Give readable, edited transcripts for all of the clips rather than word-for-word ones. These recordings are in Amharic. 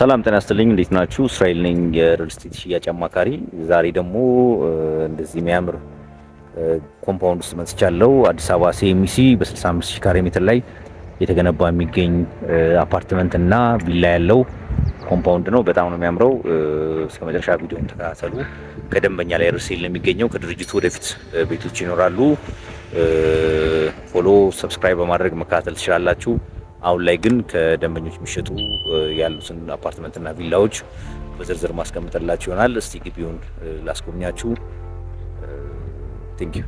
ሰላም ጤና ይስጥልኝ። እንዴት ናችሁ? እስራኤል ነኝ፣ የ real estate ሽያጭ አማካሪ። ዛሬ ደግሞ እንደዚህ የሚያምር compound ውስጥ መጥቻለሁ። አዲስ አበባ ሲኤምሲ በ65 ሺህ ካሬ ሜትር ላይ የተገነባ የሚገኝ አፓርትመንት እና ቪላ ያለው compound ነው። በጣም ነው የሚያምረው። እስከ መጨረሻ ቪዲዮን ተከታተሉ። ከደንበኛ ላይ resale ነው የሚገኘው። ከድርጅቱ ወደፊት ቤቶች ይኖራሉ። Follow፣ subscribe በማድረግ መከታተል ትችላላችሁ። አሁን ላይ ግን ከደንበኞች የሚሸጡ ያሉትን አፓርትመንት እና ቪላዎች በዝርዝር ማስቀምጥላችሁ ይሆናል። እስቲ ግቢውን ላስጎብኛችሁ። Thank you።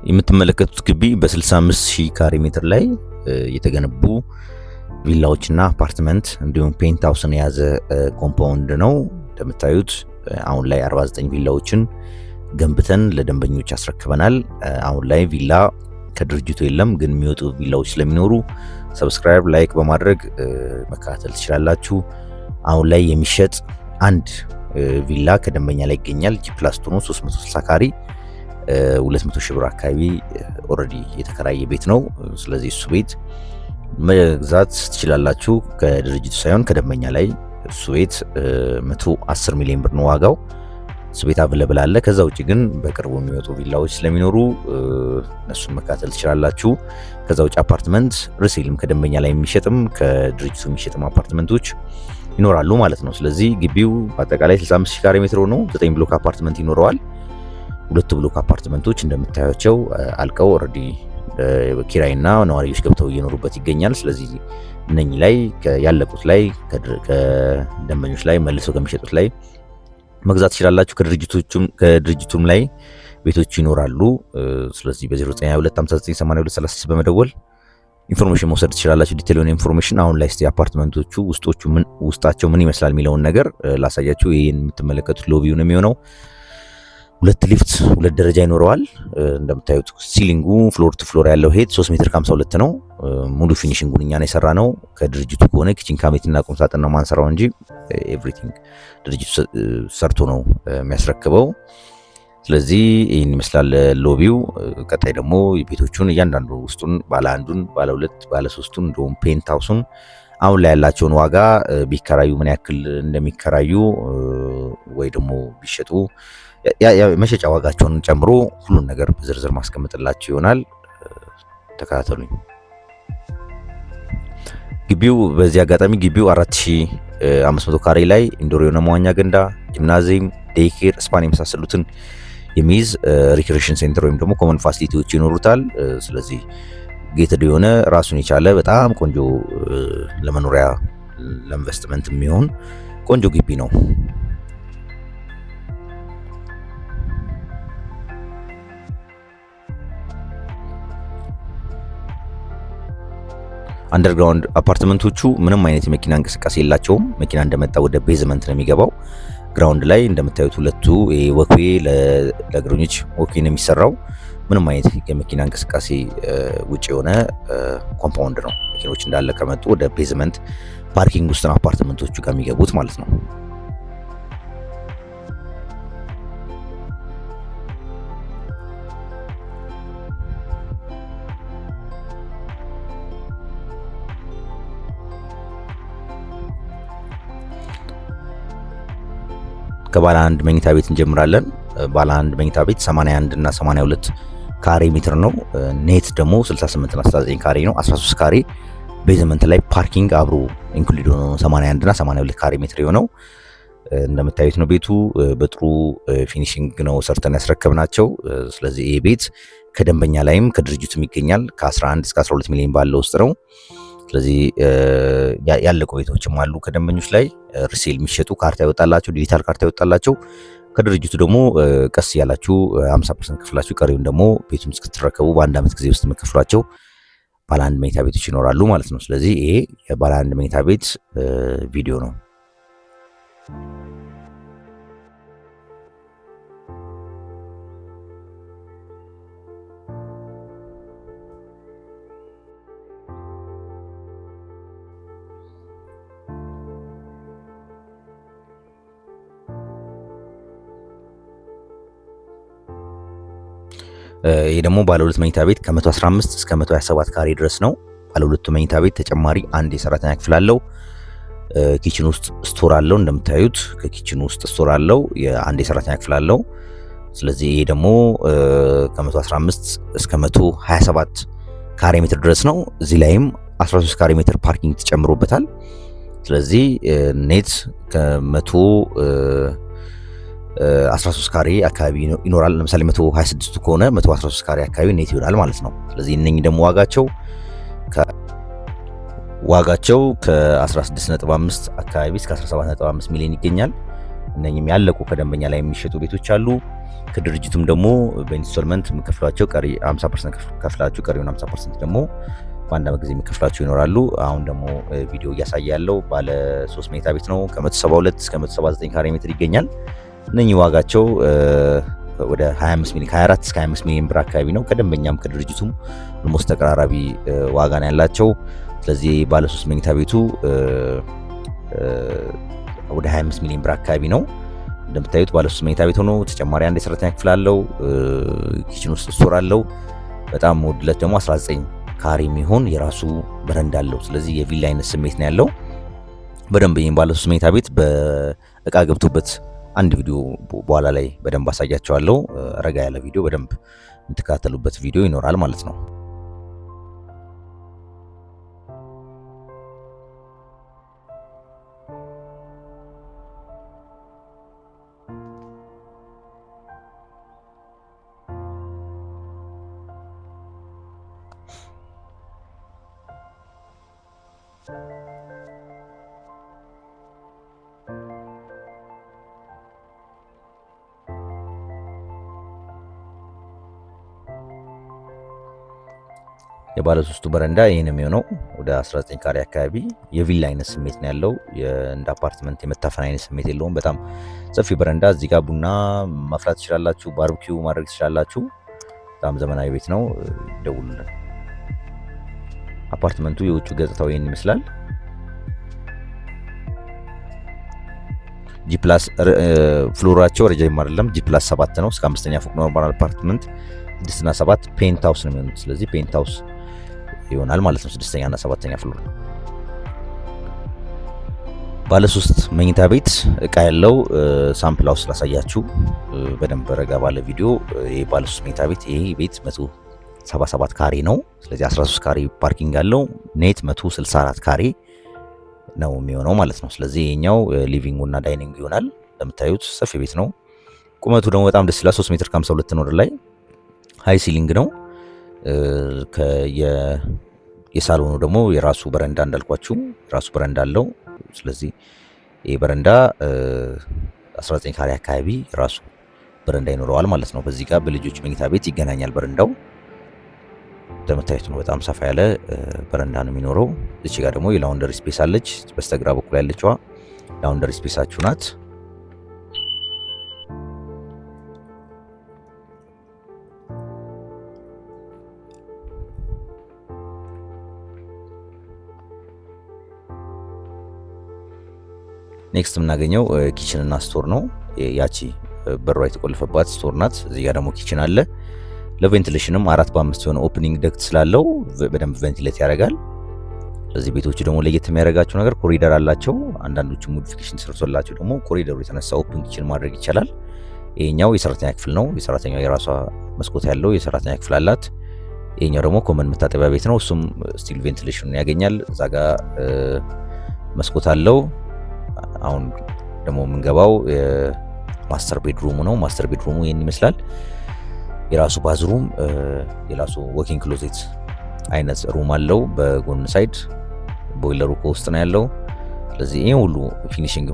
የምትመለከቱት ግቢ በ65 ሺህ ካሬ ሜትር ላይ የተገነቡ ቪላዎችና አፓርትመንት እንዲሁም penthouse ን የያዘ compound ነው። እንደምታዩት አሁን ላይ 49 ቪላዎችን ገንብተን ለደንበኞች አስረክበናል። አሁን ላይ ቪላ ከድርጅቱ የለም፣ ግን የሚወጡ ቪላዎች ስለሚኖሩ subscribe፣ like በማድረግ መከታተል ትችላላችሁ። አሁን ላይ የሚሸጥ አንድ ቪላ ከደንበኛ ላይ ይገኛል። G+2 ነው፣ 360 ካሬ፣ 200 ሺህ ብር አካባቢ already የተከራየ ቤት ነው። ስለዚህ እሱ ቤት መግዛት ትችላላችሁ። ከድርጅቱ ሳይሆን ከደንበኛ ላይ እሱ ቤት 110 ሚሊዮን ብር ነው ዋጋው። እሱ ቤት available አለ። ከዛ ውጭ ግን በቅርቡ የሚወጡ ቪላዎች ስለሚኖሩ እነሱን መከታተል ትችላላችሁ። ከዛ ውጭ አፓርትመንት resale ም ከደንበኛ ላይ የሚሸጥም ከድርጅቱ የሚሸጥም አፓርትመንቶች ይኖራሉ ማለት ነው። ስለዚህ ግቢው በአጠቃላይ 65 ሺህ ካሬ ሜትር ሆኖ 9 block አፓርትመንት ይኖረዋል። ሁለቱ block አፓርትመንቶች እንደምታያቸው አልቀው already ኪራይና ነዋሪዎች ገብተው እየኖሩበት ይገኛል። ስለዚህ እነኚህ ላይ ያለቁት ላይ ከደንበኞች ላይ መልሰው ከሚሸጡት ላይ መግዛት ትችላላችሁ። ከድርጅቱም ላይ ቤቶች ይኖራሉ። ስለዚህ በ0922598236 በመደወል information መውሰድ ትችላላችሁ። Detail የሆነ information። አሁን ላይ እስቲ አፓርትመንቶቹ ውስጦቹ ምን ውስጣቸው ምን ይመስላል የሚለውን ነገር ላሳያችሁ። ይህን የምትመለከቱት lobby ው ነው የሚሆነው። ሁለት ሊፍት ሁለት ደረጃ ይኖረዋል። እንደምታዩት ceiling ኡ floor to floor ያለው height 3 ሜትር ከ52 ነው። ሙሉ finishing ኡን እኛ ነው የሰራነው። ከድርጅቱ ከሆነ kitchen cabinet እና ቁም ሳጥን ነው ማንሰራው እንጂ everything ድርጅቱ ሰርቶ ነው የሚያስረክበው። ስለዚህ ይህን ይመስላል lobby ው። ቀጣይ ደግሞ ቤቶቹን እያንዳንዱ ውስጡን ባለ አንዱን፣ ባለ ሁለት፣ ባለ ሶስቱን እንዲሁም penthouse ኡን አሁን ላይ ያላቸውን ዋጋ፣ ቢከራዩ ምን ያክል እንደሚከራዩ ወይ ደግሞ ቢሸጡ መሸጫ ዋጋቸውን ጨምሮ ሁሉን ነገር በዝርዝር ማስቀምጥላችሁ ይሆናል። ተከታተሉኝ። ግቢው በዚህ አጋጣሚ ግቢው 4500 ካሬ ላይ indoor የሆነ መዋኛ ገንዳ፣ ጂምናዚየም፣ daycare፣ spa ን የመሳሰሉትን የሚይዝ recreation center ወይም ደግሞ common facility ዎች ይኖሩታል። ስለዚህ gated የሆነ ራሱን የቻለ በጣም ቆንጆ ለመኖሪያ ለኢንቨስትመንት የሚሆን ቆንጆ ግቢ ነው። Underground አፓርትመንቶቹ ምንም አይነት የመኪና እንቅስቃሴ የላቸውም። መኪና እንደመጣ ወደ basement ነው የሚገባው። Ground ላይ እንደምታዩት ሁለቱ walkway ለእግረኞች walkway ነው የሚሰራው። ምንም አይነት የመኪና እንቅስቃሴ ውጭ የሆነ compound ነው። መኪኖች እንዳለ ከመጡ ወደ basement parking ውስጥ ነው አፓርትመንቶቹ ጋር የሚገቡት ማለት ነው። ከባለ አንድ መኝታ ቤት እንጀምራለን። ባለ አንድ መኝታ ቤት 81 እና 82 ካሬ ሜትር ነው። Net ደግሞ 68 እና 69 ካሬ ነው። 13 ካሬ basement ላይ parking አብሮ include ሆኖ 81 እና 82 ካሬ ሜትር የሆነው እንደምታዩት ነው። ቤቱ በጥሩ finishing ነው ሰርተን ያስረከብናቸው። ስለዚህ ይህ ቤት ከደንበኛ ላይም ከድርጅቱም ይገኛል። ከ11 እስከ 12 ሚሊዮን ባለው ውስጥ ነው። ስለዚህ ያለቁ ቤቶችም አሉ ከደንበኞች ላይ resale የሚሸጡ፣ ካርታ ይወጣላቸው፣ ዲጂታል ካርታ ይወጣላቸው። ከድርጅቱ ደግሞ ቀስ እያላችሁ 50% ከፍላችሁ ቀሪውን ደግሞ ቤቱን እስክትረከቡ በአንድ ዓመት ጊዜ ውስጥ የምከፍሏቸው ባለ አንድ መኝታ ቤቶች ይኖራሉ ማለት ነው። ስለዚህ ይሄ የባለ አንድ መኝታ ቤት ቪዲዮ ነው። ይሄ ደግሞ ባለ ሁለት መኝታ ቤት ከ115 እስከ 127 ካሬ ድረስ ነው። ባለ ሁለቱ መኝታ ቤት ተጨማሪ አንድ የሰራተኛ ክፍል አለው። Kitchen ውስጥ store አለው። እንደምታዩት ከ kitchen ውስጥ store አለው። የአንድ የሰራተኛ ክፍል አለው። ስለዚህ ይሄ ደግሞ ከ115 እስከ 127 ካሬ ሜትር ድረስ ነው። እዚህ ላይም 13 ካሬ ሜትር parking ተጨምሮበታል። ስለዚህ net ከ113 ካሬ አካባቢ ይኖራል። ለምሳሌ 126 ከሆነ 113 ካሬ አካባቢ net ይሆናል ማለት ነው። ስለዚህ እነኚህ ደግሞ ዋጋቸው ከ16.5 አካባቢ እስከ 17.5 ሚሊዮን ይገኛል። እነኚህም ያለቁ ከደንበኛ ላይ የሚሸጡ ቤቶች አሉ። ከድርጅቱም ደግሞ በ installment የምከፍሏቸው ቀሪ 50% ከፍላችሁ ቀሪውን 50% ደግሞ በአንድ ዓመት ጊዜ የሚከፍላቸው ይኖራሉ። አሁን ደግሞ ቪዲዮ እያሳየ ያለው ባለ 3 መኝታ ቤት ነው። ከ172 እስከ 179 ካሬ ሜትር ይገኛል። እነኚህ ዋጋቸው ወደ 25 ሚሊዮን፣ ከ24 እስከ 25 ሚሊዮን ብር አካባቢ ነው። ከደንበኛም ከድርጅቱም almost ተቀራራቢ ዋጋ ነው ያላቸው። ስለዚህ ባለ 3 መኝታ ቤቱ ወደ 25 ሚሊዮን ብር አካባቢ ነው። እንደምታዩት ባለ 3 መኝታ ቤት ሆኖ ተጨማሪ አንድ የሰራተኛ ክፍል አለው። Kitchen ውስጥ store አለው። በጣም ወድለት ደግሞ 19 ካሬ የሚሆን የራሱ በረንዳ አለው። ስለዚህ የቪላ አይነት ስሜት ነው ያለው። በደንብ ይህን ባለ 3 መኝታ ቤት በእቃ ገብቶበት አንድ ቪዲዮ በኋላ ላይ በደንብ አሳያቸዋለሁ። ረጋ ያለ ቪዲዮ በደንብ የምትከታተሉበት ቪዲዮ ይኖራል ማለት ነው። የባለ ሶስቱ በረንዳ ይህን የሚሆነው ወደ 19 ካሬ አካባቢ የቪላ አይነት ስሜት ነው ያለው። እንደ አፓርትመንት የመታፈን አይነት ስሜት የለውም። በጣም ሰፊ በረንዳ። እዚህ ጋር ቡና ማፍላት ትችላላችሁ፣ barbecue ማድረግ ትችላላችሁ። በጣም ዘመናዊ ቤት ነው። ደውሉልን። አፓርትመንቱ የውጭ ገጽታው ይህን ይመስላል። G plus floor ኣቸው ረጃጅም አይደለም። G+7 ነው። እስከ አምስተኛ ፎቅ normal አፓርትመንት፣ ስድስትና ሰባት penthouse ነው የሚሆኑት። ስለዚህ penthouse ይሆናል ማለት ነው። ስድስተኛ እና ሰባተኛ floor። ባለ ሶስት መኝታ ቤት እቃ ያለው sample house ላሳያችሁ በደንብ ረጋ ባለ ቪዲዮ። ይሄ ባለ ሶስት መኝታ ቤት፣ ይሄ ቤት 177 ካሬ ነው። ስለዚህ 13 ካሬ parking አለው። Net 164 ካሬ ነው የሚሆነው ማለት ነው። ስለዚህ ይሄኛው living ኡ እና dining ይሆናል። እንደምታዩት ሰፊ ቤት ነው። ቁመቱ ደግሞ በጣም ደስ ይላል። 3 ሜትር ከ52 ነው ወደ ላይ፣ high ceiling ነው። የሳሎኑ ደግሞ የራሱ በረንዳ፣ እንዳልኳችሁ የራሱ በረንዳ አለው። ስለዚህ ይህ በረንዳ 19 ካሬ አካባቢ የራሱ በረንዳ ይኖረዋል ማለት ነው። በዚህ ጋር በልጆች መኝታ ቤት ይገናኛል በረንዳው። እንደምታዩት ነው። በጣም ሰፋ ያለ በረንዳ ነው የሚኖረው። እዚህ ጋር ደግሞ የ laundry space አለች። በስተግራ በኩል ያለችዋ laundry space ኣችሁ ናት። Next የምናገኘው kitchen እና store ነው። ያቺ በሯ የተቆለፈባት store ናት። እዚህ ጋር ደግሞ kitchen አለ። ለ ventilation ም 4 በ5 የሆነ opening duct ስላለው በደንብ ventilate ያደርጋል። ስለዚህ ቤቶቹ ደግሞ ለየት የሚያደርጋቸው ነገር ኮሪደር አላቸው። አንዳንዶቹ modification ተሰርቶላቸው ደግሞ ኮሪደሩ የተነሳ open kitchen ማድረግ ይቻላል። ይሄኛው የሰራተኛ ክፍል ነው። የሰራተኛው የራሷ መስኮት ያለው የሰራተኛ ክፍል አላት። ይሄኛው ደግሞ common መታጠቢያ ቤት ነው። እሱም still ventilation ኑን ያገኛል። እዛ ጋ መስኮት አለው። አሁን ደግሞ የምንገባው master bedroom ኡ ነው። Master bedroom ኡ ይህን ይመስላል። የራሱ bathroom፣ የራሱ walk-in closet አይነት room አለው። በጎን side boiler ኡ ከውስጥ ነው ያለው። ስለዚህ ይህ ሁሉ finishing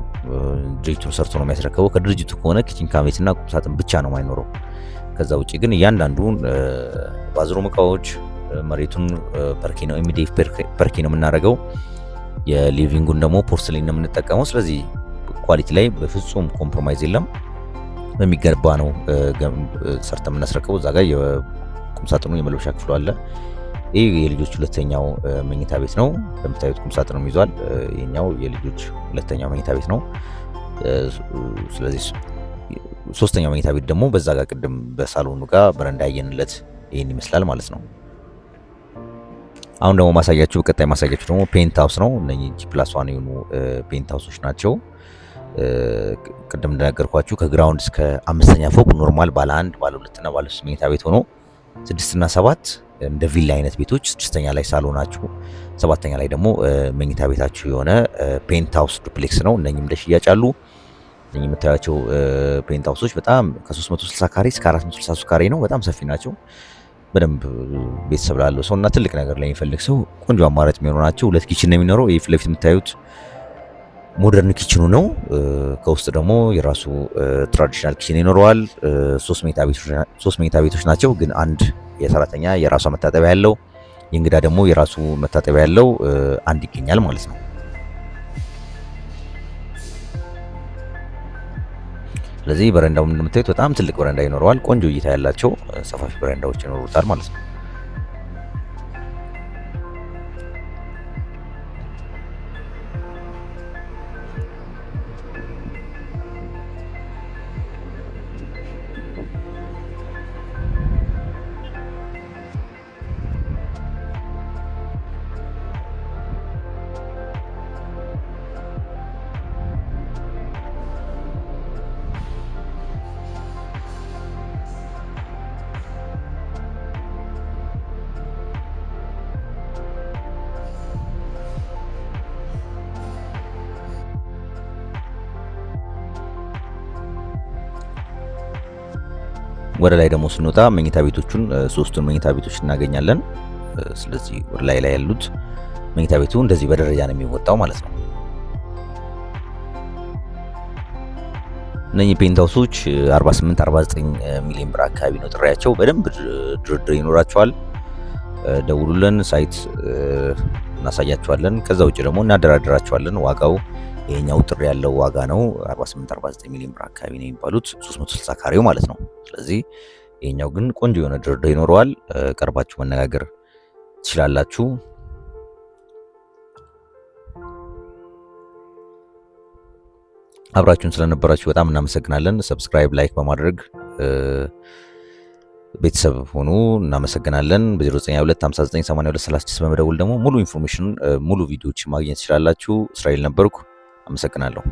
ድርጅቱ ሰርቶ ነው የሚያስረክበው። ከድርጅቱ ከሆነ kitchen cabinet እና ቁምሳጥን ብቻ ነው የማይኖረው። ከዛ ውጭ ግን እያንዳንዱን bathroom እቃዎች፣ መሬቱን ፐርኬ ነው፣ MDF ፐርኬ ነው የምናደርገው። የ living ኡን ደግሞ porcelain ነው የምንጠቀመው። ስለዚህ quality ላይ በፍጹም compromise የለም። በሚገባ ነው ሰርተን የምናስረክበው። እዛ ጋር የቁምሳጥኑ የመልበሻ ክፍሉ አለ። ይህ የልጆች ሁለተኛው መኝታ ቤት ነው። እንደምታዩት ቁምሳጥኑም ይዟል። ይሄኛው የልጆች ሁለተኛው መኝታ ቤት ነው። ስለዚህ ሶስተኛው መኝታ ቤት ደግሞ በዛ ጋር ቅድም በሳሎኑ ጋር በረንዳ ያየንለት ይህን ይመስላል ማለት ነው። አሁን ደግሞ ማሳያችሁ፣ በቀጣይ ማሳያችሁ ደግሞ penthouse ነው። እነኚህ G+1 የሆኑ penthouse ኦች ናቸው። ቅድም እንደነገርኳችሁ ከ ground እስከ አምስተኛ ፎቅ normal ባለ አንድ፣ ባለ ሁለትና ባለ ሶስት መኝታ ቤት ሆኖ ስድስትና ሰባት እንደ ቪላ አይነት ቤቶች፣ ስድስተኛ ላይ ሳሎናችሁ፣ ሰባተኛ ላይ ደግሞ መኝታ ቤታችሁ የሆነ penthouse duplex ነው። እነኚህም ለሽያጭ አሉ። እነኚህ የምታያቸው penthouse ኦች በጣም ከ360 ካሬ እስከ 463 ካሬ ነው። በጣም ሰፊ ናቸው። በደንብ ቤተሰብ ላለው ሰው እና ትልቅ ነገር ላይ የሚፈልግ ሰው ቆንጆ አማራጭ የሚሆኑ ናቸው። ሁለት kitchen ነው የሚኖረው። ይህ ፊት ለፊት የምታዩት modern kitchen ኑ ነው። ከውስጥ ደግሞ የራሱ traditional kitchen ይኖረዋል። ሶስት መኝታ ቤቶች ናቸው፣ ግን አንድ የሰራተኛ የራሷ መታጠቢያ ያለው፣ የእንግዳ ደግሞ የራሱ መታጠቢያ ያለው አንድ ይገኛል ማለት ነው። ስለዚህ በረንዳው እንደምታዩት በጣም ትልቅ በረንዳ ይኖረዋል። ቆንጆ እይታ ያላቸው ሰፋፊ በረንዳዎች ይኖሩታል ማለት ነው። ወደ ላይ ደግሞ ስንወጣ መኝታ ቤቶቹን፣ ሶስቱን መኝታ ቤቶች እናገኛለን። ስለዚህ ወደ ላይ ላይ ያሉት መኝታ ቤቱ እንደዚህ በደረጃ ነው የሚወጣው ማለት ነው። እነኚህ penthouse ኦች 48 49 ሚሊዮን ብር አካባቢ ነው ጥሪያቸው። በደንብ ድርድር ይኖራቸዋል። ደውሉልን፣ site እናሳያቸዋለን። ከዛ ውጭ ደግሞ እናደራድራቸዋለን። ዋጋው ይሄኛው ጥሪ ያለው ዋጋ ነው፣ 48 49 ሚሊዮን ብር አካባቢ ነው የሚባሉት፣ 360 ካሬው ማለት ነው። ስለዚህ ይሄኛው ግን ቆንጆ የሆነ ድርድር ይኖረዋል። ቀርባችሁ መነጋገር ትችላላችሁ። አብራችሁን ስለነበራችሁ በጣም እናመሰግናለን። Subscribe፣ like በማድረግ ቤተሰብ ሆኑ። እናመሰግናለን። በ0922 59 82 36 በመደወል ደግሞ ሙሉ information፣ ሙሉ ቪዲዮዎች ማግኘት ትችላላችሁ። እስራኤል ነበርኩ። አመሰግናለሁ።